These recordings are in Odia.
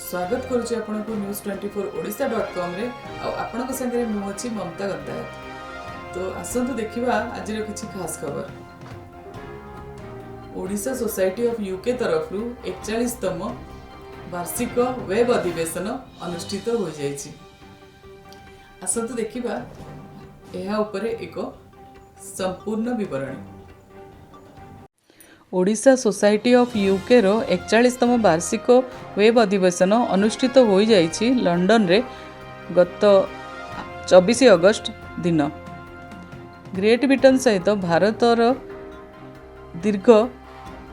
ସ୍ୱାଗତ କରୁଛି ଆପଣଙ୍କୁ news24odisha.comରେ। ଆଉ ଆପଣଙ୍କ ସାଙ୍ଗରେ ମୁଁ ଅଛି ମମତା ଗନ୍ତାୟତ। ତ ଆସନ୍ତୁ ଦେଖିବା ଆଜିର କିଛି ଖାସ୍ ଖବର। ଓଡ଼ିଶା ସୋସାଇଟି ଅଫ୍ ୟୁକେ ତରଫରୁ 41ତମ ବାର୍ଷିକ ୱେବ୍ ଅଧିବେଶନ ଅନୁଷ୍ଠିତ ହୋଇଯାଇଛି। ଆସନ୍ତୁ ଦେଖିବା ଏହା ଉପରେ ଏକ ସମ୍ପୂର୍ଣ୍ଣ ବିବରଣୀ। ଓଡ଼ିଶା ସୋସାଇଟି ଅଫ୍ ୟୁକେର 41ତମ ବାର୍ଷିକ ୱେବ୍ ଅଧିବେଶନ ଅନୁଷ୍ଠିତ ହୋଇଯାଇଛି ଲଣ୍ଡନରେ ଗତ 24 ଅଗଷ୍ଟ ଦିନ। ଗ୍ରେଟ୍ ବ୍ରିଟେନ୍ ସହିତ ଭାରତର ଦୀର୍ଘ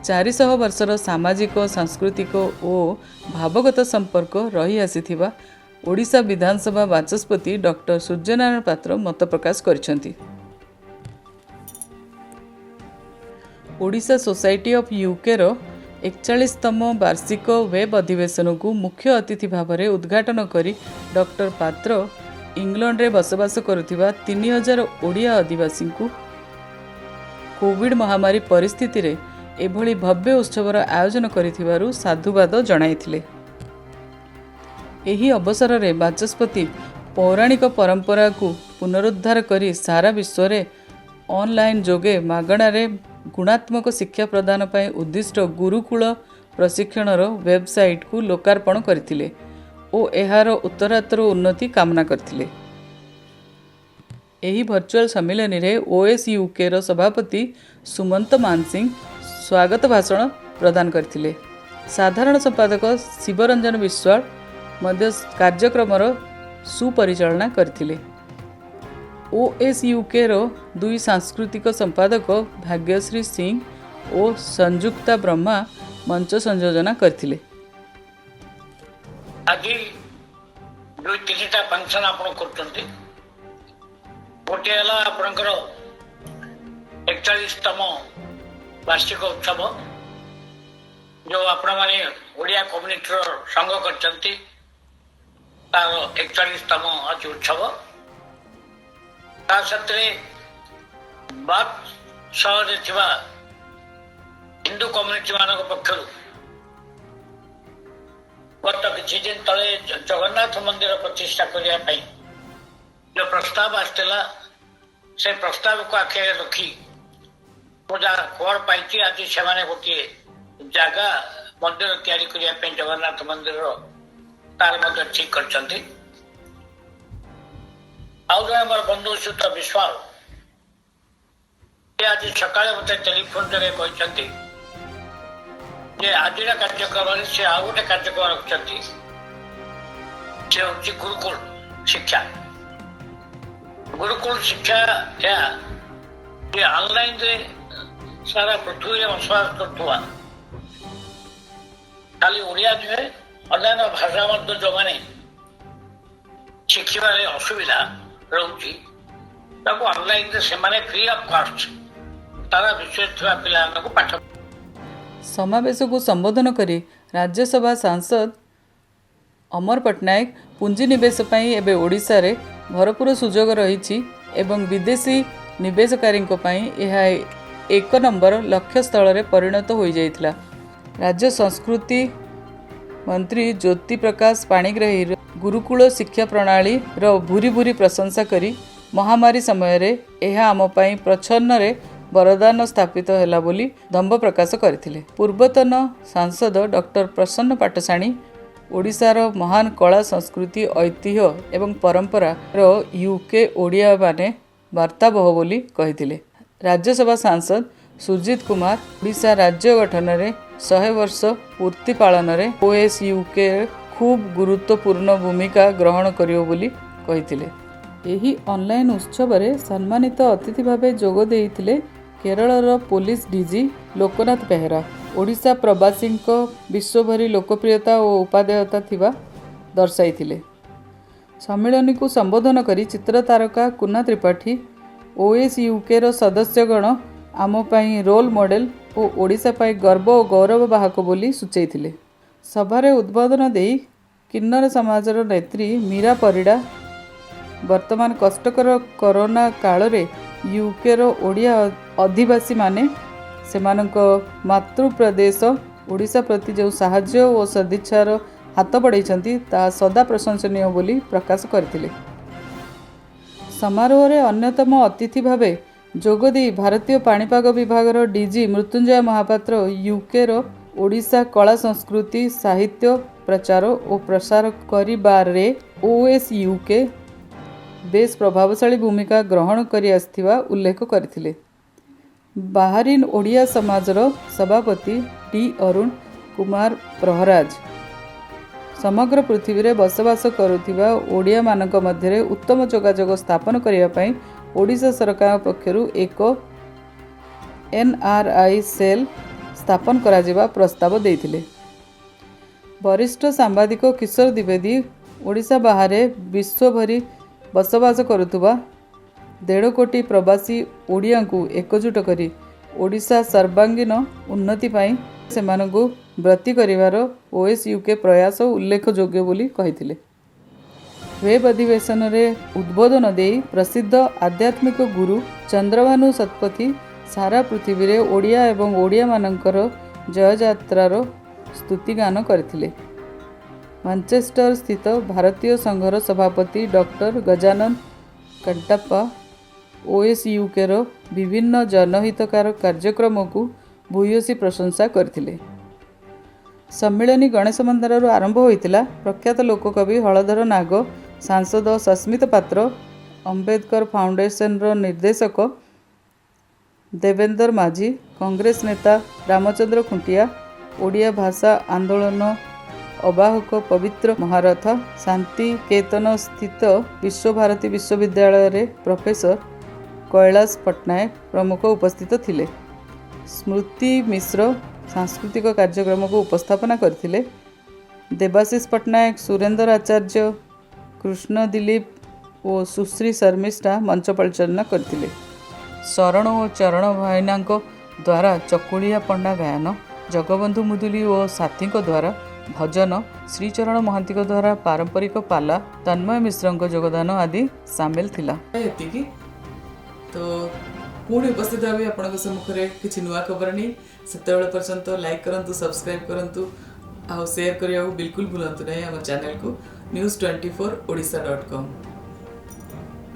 400 ବର୍ଷର ସାମାଜିକ, ସାଂସ୍କୃତିକ ଓ ଭାବଗତ ସମ୍ପର୍କ ରହିଆସିଥିବା ଓଡ଼ିଶା ବିଧାନସଭା ବାଚସ୍ପତି ଡକ୍ଟର ସୂର୍ଯ୍ୟନାରାୟଣ ପାତ୍ର ମତ ପ୍ରକାଶ କରିଛନ୍ତି। ଓଡ଼ିଶା ସୋସାଇଟି ଅଫ୍ ୟୁକେର 41ତମ ବାର୍ଷିକ ୱେବ୍ ଅଧିବେଶନକୁ ମୁଖ୍ୟ ଅତିଥି ଭାବରେ ଉଦ୍ଘାଟନ କରି ଡକ୍ଟର ପାତ୍ର ଇଂଲଣ୍ଡରେ ବସବାସ କରୁଥିବା 3000 ଓଡ଼ିଆ ଅଧିବାସୀଙ୍କୁ କୋଭିଡ୍ ମହାମାରୀ ପରିସ୍ଥିତିରେ ଏଭଳି ଭବ୍ୟ ଉତ୍ସବର ଆୟୋଜନ କରିଥିବାରୁ ସାଧୁବାଦ ଜଣାଇଥିଲେ। ଏହି ଅବସରରେ ବାଚସ୍ପତି ପୌରାଣିକ ପରମ୍ପରାକୁ ପୁନରୁଦ୍ଧାର କରି ସାରା ବିଶ୍ୱରେ ଅନଲାଇନ୍ ଯୋଗେ ମାଗଣାରେ ଗୁଣାତ୍ମକ ଶିକ୍ଷା ପ୍ରଦାନ ପାଇଁ ଉଦ୍ଦିଷ୍ଟ ଗୁରୁକୁଳ ପ୍ରଶିକ୍ଷଣର ୱେବସାଇଟ୍କୁ ଲୋକାର୍ପଣ କରିଥିଲେ ଓ ଏହାର ଉତ୍ତରୋତ୍ତର ଉନ୍ନତି କାମନା କରିଥିଲେ। ଏହି ଭର୍ଚୁଆଲ ସମ୍ମିଳନୀରେ ଓଏସ୍ୟୁକେର ସଭାପତି ସୁମନ୍ତ ମାନସିଂ ସ୍ୱାଗତ ଭାଷଣ ପ୍ରଦାନ କରିଥିଲେ। ସାଧାରଣ ସମ୍ପାଦକ ଶିବରଞ୍ଜନ ବିଶ୍ୱାଳ ମଧ୍ୟ କାର୍ଯ୍ୟକ୍ରମର ସୁପରିଚାଳନା କରିଥିଲେ। ଓଏସ୍ୟୁକେର ଦୁଇ ସାଂସ୍କୃତିକ ସମ୍ପାଦକ ଭାଗ୍ୟଶ୍ରୀ ସିଂ ଓ ସଂଯୁକ୍ତା ବ୍ରହ୍ମା ମଞ୍ଚ ସଂଯୋଜନା କରିଥିଲେ। ଆଜି ଦୁଇ ତିନିଟା ଫଙ୍କସନ୍ ଆପଣ କରୁଛନ୍ତି। ଗୋଟିଏ ହେଲା ଆପଣଙ୍କର 41ତମ ବାର୍ଷିକ ଉତ୍ସବ, ଯୋଉ ଆପଣମାନେ ଓଡ଼ିଆ କମ୍ୟୁନିଟିର ସଂଘ କରିଛନ୍ତି, ତାର 41ତମ ଆଜି ଉତ୍ସବ। ତା ସାଥିରେ ବାଥ୍ ସହରରେ ଥିବା ହିନ୍ଦୁ କମ୍ୟୁନିଟି ମାନଙ୍କ ପକ୍ଷରୁ ଗତ କିଛି ଦିନ ତଳେ ଜଗନ୍ନାଥ ମନ୍ଦିର ପ୍ରତିଷ୍ଠା କରିବା ପାଇଁ ଯୋଉ ପ୍ରସ୍ତାବ ଆସିଥିଲା, ସେ ପ୍ରସ୍ତାବକୁ ଆଖି ଆଗରେ ରଖି ମୁଁ ଯାହା ଖବର ପାଇଛି, ଆଜି ସେମାନେ ଗୋଟିଏ ଜାଗା ମନ୍ଦିର ତିଆରି କରିବା ପାଇଁ ଜଗନ୍ନାଥ ମନ୍ଦିରର ତାର ମଧ୍ୟ ଠିକ କରିଛନ୍ତି। ଆଉ ଜଣେ ମୋର ବନ୍ଧୁ ଶ୍ରୀଯୁକ୍ତ ବିଶ୍ୱାଳ, ସେ ଆଜି ସକାଳେ ମୋତେ ଟେଲିଫୋନ ଯୋଗେ କହିଛନ୍ତି ଯେ ଆଜିର କାର୍ଯ୍ୟକ୍ରମରେ ସେ ଆଉ ଗୋଟେ କାର୍ଯ୍ୟକ୍ରମ ରଖିଛନ୍ତି, ସେ ହେଉଛି ଗୁରୁକୁଳ ଶିକ୍ଷା। ଗୁରୁକୁଳ ଶିକ୍ଷା ଏହା ଯେ ଅନଲାଇନରେ ସାରା ପୃଥିବୀରେ ବସବାସ କରୁଥିବା, ଖାଲି ଓଡ଼ିଆ ନୁହେଁ, ଅନ୍ୟାନ୍ୟ ଭାଷା ମଧ୍ୟ ଯେଉଁମାନେ ଶିଖିବାରେ ଅସୁବିଧା ରହୁଛି, ତାକୁ ଅନଲାଇନରେ ସେମାନେ ଫ୍ରି ଅଫ୍ କଷ୍ଟ ସାରା ବିଶ୍ୱରେ ଥିବା ପିଲାମାନଙ୍କୁ ପାଠ ସମାବେଶକୁ ସମ୍ବୋଧନ କରି ରାଜ୍ୟସଭା ସାଂସଦ ଅମର ପଟ୍ଟନାୟକ ପୁଞ୍ଜିନିବେଶ ପାଇଁ ଏବେ ଓଡ଼ିଶାରେ ଭରପୁର ସୁଯୋଗ ରହିଛି ଏବଂ ବିଦେଶୀ ନିବେଶକାରୀଙ୍କ ପାଇଁ ଏହା ଏକ ନମ୍ବର ଲକ୍ଷ୍ୟସ୍ଥଳରେ ପରିଣତ ହୋଇଯାଇଥିଲା। ରାଜ୍ୟ ସଂସ୍କୃତି ମନ୍ତ୍ରୀ ଜ୍ୟୋତି ପ୍ରକାଶ ପାଣିଗ୍ରାହୀ ଗୁରୁକୁଳ ଶିକ୍ଷା ପ୍ରଣାଳୀର ଭୂରି ଭୂରି ପ୍ରଶଂସା କରି ମହାମାରୀ ସମୟରେ ଏହା ଆମ ପାଇଁ ପ୍ରଚ୍ଛନ୍ନରେ ବରଦାନ ସ୍ଥାପିତ ହେଲା ବୋଲି ଦମ୍ଭ ପ୍ରକାଶ କରିଥିଲେ। ପୂର୍ବତନ ସାଂସଦ ଡକ୍ଟର ପ୍ରସନ୍ନ ପାଟ୍ଟଶାଣୀ ଓଡ଼ିଶାର ମହାନ କଳା, ସଂସ୍କୃତି, ଐତିହ୍ୟ ଏବଂ ପରମ୍ପରାର ୟୁକେ ଓଡ଼ିଆମାନେ ବାର୍ତ୍ତାବହ ବୋଲି କହିଥିଲେ। ରାଜ୍ୟସଭା ସାଂସଦ ସୁଜିତ କୁମାର ଓଡ଼ିଶା ରାଜ୍ୟ ଗଠନରେ 100 ବର୍ଷ ପୂର୍ତ୍ତି ପାଳନରେ ଓଏସ୍ୟୁକେ ଖୁବ୍ ଗୁରୁତ୍ୱପୂର୍ଣ୍ଣ ଭୂମିକା ଗ୍ରହଣ କରିବ ବୋଲି କହିଥିଲେ। ଏହି ଅନଲାଇନ୍ ଉତ୍ସବରେ ସମ୍ମାନିତ ଅତିଥି ଭାବେ ଯୋଗ ଦେଇଥିଲେ କେରଳର ପୋଲିସ ଡିଜି ଲୋକନାଥ ବେହେରା। ଓଡ଼ିଶା ପ୍ରବାସୀଙ୍କ ବିଶ୍ୱଭରି ଲୋକପ୍ରିୟତା ଓ ଉପାଦେୟତା ଥିବା ଦର୍ଶାଇଥିଲେ। ସମ୍ମିଳନୀକୁ ସମ୍ବୋଧନ କରି ଚିତ୍ର ତାରକା କୁନା ତ୍ରିପାଠୀ ଓଏସ୍ୟୁକେର ସଦସ୍ୟଗଣ ଆମ ପାଇଁ ରୋଲ୍ ମଡେଲ ଓ ଓଡ଼ିଶା ପାଇଁ ଗର୍ବ ଓ ଗୌରବ ବାହକ ବୋଲି ସୂଚାଇଥିଲେ। ସଭାରେ ଉଦ୍ବୋଧନ ଦେଇ କିନ୍ନର ସମାଜର ନେତ୍ରୀ ମୀରା ପରିଡ଼ା ବର୍ତ୍ତମାନ କଷ୍ଟକର କରୋନା କାଳରେ ୟୁକେର ଓଡ଼ିଆ ଅଧିବାସୀମାନେ ସେମାନଙ୍କ ମାତୃପ୍ରଦେଶ ଓଡ଼ିଶା ପ୍ରତି ଯେଉଁ ସାହାଯ୍ୟ ଓ ସଦିଚ୍ଛାର ହାତ ବଢ଼ାଇଛନ୍ତି, ତାହା ସଦା ପ୍ରଶଂସନୀୟ ବୋଲି ପ୍ରକାଶ କରିଥିଲେ। ସମାରୋହରେ ଅନ୍ୟତମ ଅତିଥି ଭାବେ ଯୋଗଦେଇ ଭାରତୀୟ ପାଣିପାଗ ବିଭାଗର ଡିଜି ମୃତ୍ୟୁଞ୍ଜୟ ମହାପାତ୍ର ୟୁକେର ଓଡ଼ିଶା କଳା, ସଂସ୍କୃତି, ସାହିତ୍ୟ ପ୍ରଚାର ଓ ପ୍ରସାର କରିବାରେ ଓଏସ୍ୟୁକେ ବେଶ୍ ପ୍ରଭାବଶାଳୀ ଭୂମିକା ଗ୍ରହଣ କରି ଆସିଥିବା ଉଲ୍ଲେଖ କରିଥିଲେ। ବାହାରିନ୍ ଓଡ଼ିଆ ସମାଜର ସଭାପତି ଡି ଅରୁଣ କୁମାର ପ୍ରହରାଜ ସମଗ୍ର ପୃଥିବୀରେ ବସବାସ କରୁଥିବା ଓଡ଼ିଆମାନଙ୍କ ମଧ୍ୟରେ ଉତ୍ତମ ଯୋଗାଯୋଗ ସ୍ଥାପନ କରିବା ପାଇଁ ଓଡ଼ିଶା ସରକାରଙ୍କ ପକ୍ଷରୁ ଏକ ଏନ୍ଆର୍ଆଇ ସେଲ୍ ସ୍ଥାପନ କରାଯିବା ପ୍ରସ୍ତାବ ଦେଇଥିଲେ। ବରିଷ୍ଠ ସାମ୍ବାଦିକ କିଶୋର ଦ୍ୱିବେଦୀ ଓଡ଼ିଶା ବାହାରେ ବିଶ୍ୱଭରି ବସବାସ କରୁଥିବା 1.5 କୋଟି ପ୍ରବାସୀ ଓଡ଼ିଆଙ୍କୁ ଏକଜୁଟ କରି ଓଡ଼ିଶା ସର୍ବାଙ୍ଗୀନ ଉନ୍ନତି ପାଇଁ ସେମାନଙ୍କୁ ବ୍ରତୀ କରିବାର ଓଏସ୍ୟୁକେ ପ୍ରୟାସ ଉଲ୍ଲେଖଯୋଗ୍ୟ ବୋଲି କହିଥିଲେ। ୱେବ୍ ଅଧିବେଶନରେ ଉଦ୍ବୋଧନ ଦେଇ ପ୍ରସିଦ୍ଧ ଆଧ୍ୟାତ୍ମିକ ଗୁରୁ ଚନ୍ଦ୍ରଭାନୁ ଶତପଥୀ ସାରା ପୃଥିବୀରେ ଓଡ଼ିଆ ଏବଂ ଓଡ଼ିଆମାନଙ୍କର ଜୟଯାତ୍ରାର ସ୍ତୁତିଗାନ କରିଥିଲେ। ମାଞ୍ଚେଷ୍ଟର ସ୍ଥିତ ଭାରତୀୟ ସଂଘର ସଭାପତି ଡକ୍ଟର ଗଜାନନ କଣ୍ଟାପ୍ପା ଓଏସ୍ୟୁକେର ବିଭିନ୍ନ ଜନହିତକାର କାର୍ଯ୍ୟକ୍ରମକୁ ଭୂୟସୀ ପ୍ରଶଂସା କରିଥିଲେ। ସମ୍ମିଳନୀ ଗଣେଶ ମନ୍ଦିରରୁ ଆରମ୍ଭ ହୋଇଥିଲା। ପ୍ରଖ୍ୟାତ ଲୋକକବି ହଳଧର ନାଗ, ସାଂସଦ ସସ୍ମିତ ପାତ୍ର, ଅମ୍ବେଦକର ଫାଉଣ୍ଡେସନର ନିର୍ଦ୍ଦେଶକ ଦେବେନ୍ଦର ମାଝୀ, କଂଗ୍ରେସ ନେତା ରାମଚନ୍ଦ୍ର ଖୁଣ୍ଟିଆ, ଓଡ଼ିଆ ଭାଷା ଆନ୍ଦୋଳନ ଆବାହକ ପବିତ୍ର ମହାରଥ, ଶାନ୍ତିକେତନ ସ୍ଥିତ ବିଶ୍ୱଭାରତୀ ବିଶ୍ୱବିଦ୍ୟାଳୟରେ ପ୍ରଫେସର କୈଳାସ ପଟ୍ଟନାୟକ ପ୍ରମୁଖ ଉପସ୍ଥିତ ଥିଲେ। ସ୍ମୃତି ମିଶ୍ର ସାଂସ୍କୃତିକ କାର୍ଯ୍ୟକ୍ରମକୁ ଉପସ୍ଥାପନା କରିଥିଲେ। ଦେବାଶିଷ ପଟ୍ଟନାୟକ, ସୁରେନ୍ଦ୍ର ଆଚାର୍ଯ୍ୟ, କୃଷ୍ଣ ଦିଲ୍ଲୀପ ଓ ସୁଶ୍ରୀ ଶର୍ମିଷ୍ଠା ମଞ୍ଚ ପରିଚାଳନା କରିଥିଲେ। ଶରଣ ଓ ଚରଣ ଭାଇନାଙ୍କ ଦ୍ୱାରା ଚକୁଳିଆ ପଣ୍ଡା ଗାୟନ, ଜଗବନ୍ଧୁ ମୁଦୁଲି ଓ ସାଥୀଙ୍କ ଦ୍ୱାରା ଭଜନ, ଶ୍ରୀଚରଣ ମହାନ୍ତିଙ୍କ ଦ୍ୱାରା ପାରମ୍ପରିକ ପାଲା, ତନ୍ମୟ ମିଶ୍ରଙ୍କ ଯୋଗଦାନ ଆଦି ସାମିଲ ଥିଲା। ଏତିକି ତ। ପୁଣି ଉପସ୍ଥିତ ହେବି ଆପଣଙ୍କ ସମ୍ମୁଖରେ କିଛି ନୂଆ ଖବର ନେଇ। ସେତେବେଳେ ପର୍ଯ୍ୟନ୍ତ ଲାଇକ୍ କରନ୍ତୁ, ସବସ୍କ୍ରାଇବ୍ କରନ୍ତୁ ଆଉ ସେୟାର କରିବାକୁ ବିଲକୁଲ ଭୁଲନ୍ତୁ ନାହିଁ ଆମ ଚ୍ୟାନେଲକୁ, ନ୍ୟୁଜ୍ 24 ଓଡ଼ିଶା.କମ୍।